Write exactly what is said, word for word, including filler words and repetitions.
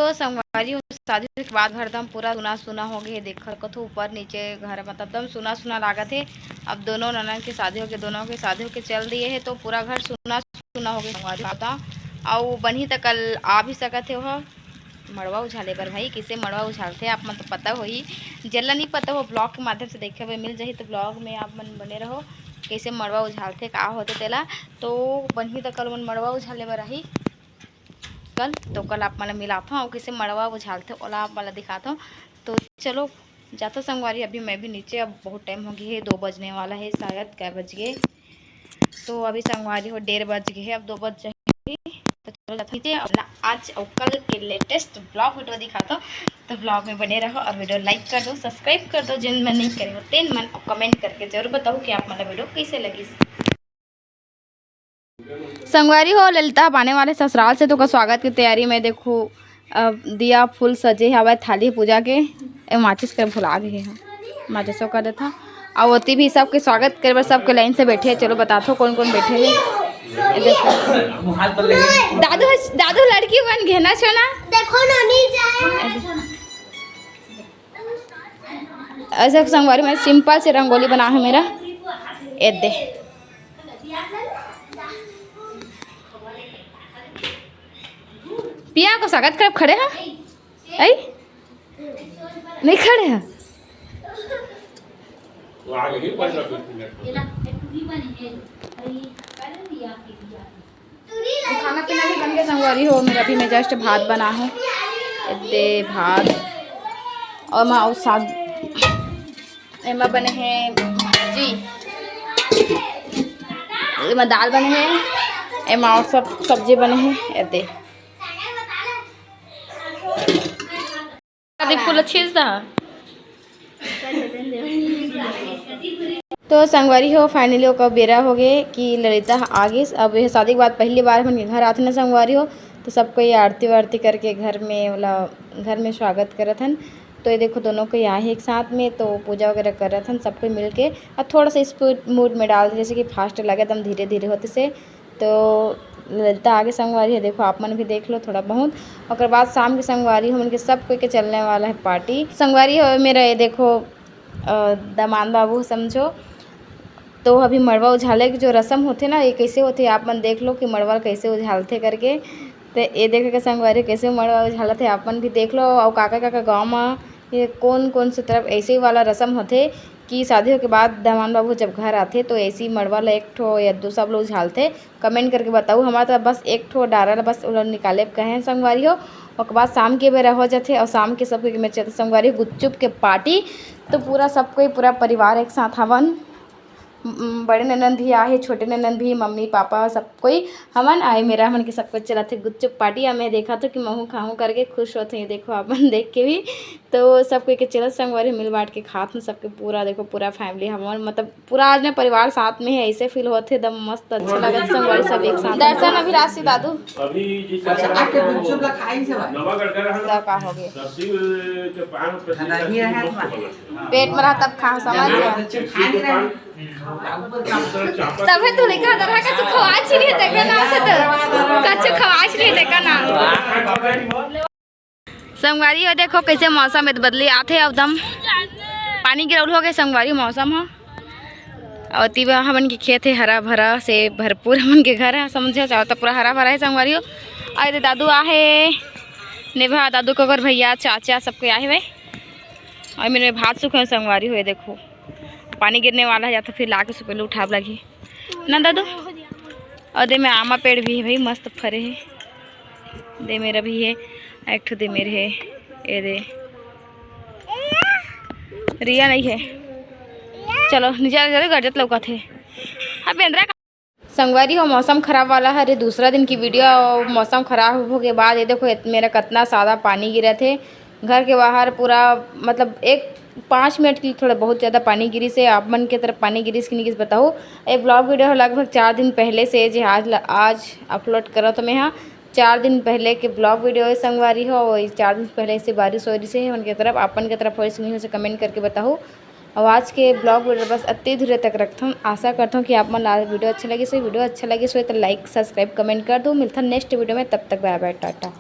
तो संगवारी हो, शादी के बाद घर एकदम पूरा सुना सुना हो गए हे। देखा कथो ऊपर नीचे घर मतलब एकदम सुना सुना लागत हे। अब दोनों ननद के शादी होके, दोनों के शादी होके चल दिए हे, तो पूरा घर सुना सुना हो गए संगवारी हो। अउ बनही त कल आ भी सकत हे ओह मड़वा उझाले बर। भाई, कइसे मड़वा उझालथे आप मन तो पता होही, जेला नहीं पता हो vlog के माध्यम से देखे बर मिल जाही, तो vlog में आप मन बने रहो कइसे मड़वा उझालथे, का होथे तेला। तो बनही त कल मन मड़वा उझाले बर आही कल, तो कल आप मन ला मिलाथों अउ कइसे मड़वा उझालथे ओला आप मन ला दिखाथों। तो चलो जाथों संगवारी, अभी मैं भी नीचे, अब बहुत टाइम हो गया है, दो बजने वाला है शायद, कै बज गए। तो अभी संगवारी हो डेढ़ बज गए है, अब दो बज जाएंगे। तो चलो जाथों नीचे, अपना आज और कल के लेटेस्ट ब्लॉग वीडियो दिखाता हूँ। तो ब्लॉग में बने रहो और वीडियो लाइक कर दो, सब्सक्राइब कर दो, जिन मन नहीं करे हो तेन मन, और कमेंट करके जरूर बताओ कि आप मन ला वीडियो कैसे लगी। संगवारी हो, ललिता ह आने वाले ससुराल से, तो ओकर स्वागत के तैयारी में देखो, अ, दिया फूल सजे हवय, थाली पूजा के। ए, माचिस कर भुला गए हे, माचिसो कर देथा। अउ ओती भी सबके स्वागत करे बर सबके लाइन से बैठे हे। चलो बताथो कौन कौन बैठे हे। ए देखो। दादू, दादू लड़की बन गए ना सोना। देखो नोनी जाए। ऐसे संगवारी में सिंपल से रंगोली बना है मेरा। ए दे। पिया को स्वागत करब खड़े हा? ऐ? नहीं खड़े हा? खाना पीना भी बन गया संगवारी हो। मेरा भी मैं जस्ट भात बना है, दे भात और मैं और साग एमा बने हे भाजी, एमा दाल बने हे, एमा और सब सब्जी बने हे। एदे अरे फूल अच्छे से था। तो संगवारी हो, finally ओकर बेरा हो गए कि ललिता आ गिस। अब ये शादी के बाद पहली बार हमन के घर आथे ना संगवारी हो, तो सब कोई आरती वारती करके घर में, ओला घर में स्वागत करत हन। तो ये देखो, दोनों कोई आहे एक साथ में, तो पूजा वगैरह करत हन सब कोई मिल के। और थोड़ा सा स्पीड मूड में डाल दे, जैसे कि फास्ट लगे, एकदम धीरे धीरे होते से। तो ललिता आगे संगवारी है, देखो आप मन भी देख लो थोड़ा बहुत। ओकर बाद शाम के संगवारी हमन के सब कोई के चलने वाला है पार्टी। संगवारी हो मेरा, ये देखो, अ, दामाद बाबू समझो, तो अभी मड़वा उझाले के जो रसम होथे ना, ये कैसे होथे, आप मन देख लो कि मड़वा कैसे उझालथे करके। तो ये देखे के संगवारी कैसे मड़वा उझालत हे, आप मन भी देख लो। अउ काका काका गाँव म ये कौन कौन से तरफ ऐसे वाला रसम होथे कि शादी के बाद दामाद बाबू जब घर आथे तो ऐसी मड़वा ला एक ठो या दो सब लोग उझालथे, कमेंट करके बताऊ। हमारा तो बस एक ठो डारा ला बस ओला निकाले कहे संगवारी हो। ओकर बाद शाम के बेरा हो जाथे और शाम के सब कोई में चलथे संगवारी हो गुपचुप के पार्टी। तो पूरा सब कोई, पूरा परिवार एक साथ हवन। म-, बड़े ननद भी आहे, छोटे ननद भी, मम्मी पापा सब कोई हमन आए। मेरा हमन के सब कुछ चलत हे गुपचुप पार्टी। आ मैं देखा तो कि महू खाहूँ करके खुश होत हे। देखो आप मन देख के भी, तो सब कोई के चलत संगवारी मिल बांट के खात हूँ सबके पूरा। देखो पूरा फैमिली हमन मतलब पूरा आज ना परिवार साथ में है, ऐसे फील होत हे एकदम मस्त अच्छा लगत संगवारी सब एक साथ। दर्शन अभिलाषी दादू। अच्छा, आके गुपचुप ला खाई से भाई। नवागढ़ का रहा सब का हो गए। तहसील के पान खाना ही है ना। पेट में रहा तब खा, समझ गया। अच्छा, खा नहीं रहे। तबे तो लइका दरहा का तू खवाच नहीं देखा ना से तो। कच्चू खवाच नहीं देखा ना। संगवारी हो देखो कैसे मौसम में बदली आथे एकदम। पानी गिरौल हो गए संगवारी मौसम हो। और तिबा हमन के खेत है हरा भरा से भरपूर, हमन के घर है समझे चाहो तो पूरा हरा भरा है संगवारी हो। और ये दादू आहे, नेभा दादू को अगर भैया चाचा सबके आहे भाई। और मेरे भात सुखे संगवारी हो, देखो पानी गिरने वाला है, या तो फिर लाके सुपेलू उठाब लगी ना दादू। और दे में आमा पेड़ भी है भाई, मस्त फरे है। दे मेरा भी है, एक ठो दे मेरे है, ये दे रिया नहीं है। चलो निजा जरूर गरजत लौकत है। अब बेंदरा संगवारी हो, मौसम खराब वाला हरे, दूसरा दिन की वीडियो। मौसम खराब हो के बाद ये देखो इत-, मेरा कितना सादा पानी गिरा थे घर के बाहर पूरा, मतलब एक पाँच मिनट के लिए थोड़ा बहुत ज़्यादा पानी गिरी से। आप मन के तरफ पानी गिरी से कि नहीं गिरी बताओ। ये ब्लॉग वीडियो है लगभग चार दिन पहले से, जे आज ल-, आज अपलोड करो तो मैं हाँ चार दिन पहले के ब्लॉग वीडियो है संगवारी हो। वही चार दिन पहले से बारिश हो रही से मन के तरफ, अपन के तरफ हो रही से नहीं हो से कमेंट करके बताओ। और आज के ब्लॉग वीडियो बस अति दूर तक रखता हूँ। आशा करता हूँ कि आप मन ला वीडियो अच्छा लगे। सो वीडियो अच्छा लगे सो तो लाइक सब्सक्राइब कमेंट कर दो। मिलता नेक्स्ट वीडियो में, तब तक बाय बाय टाटा।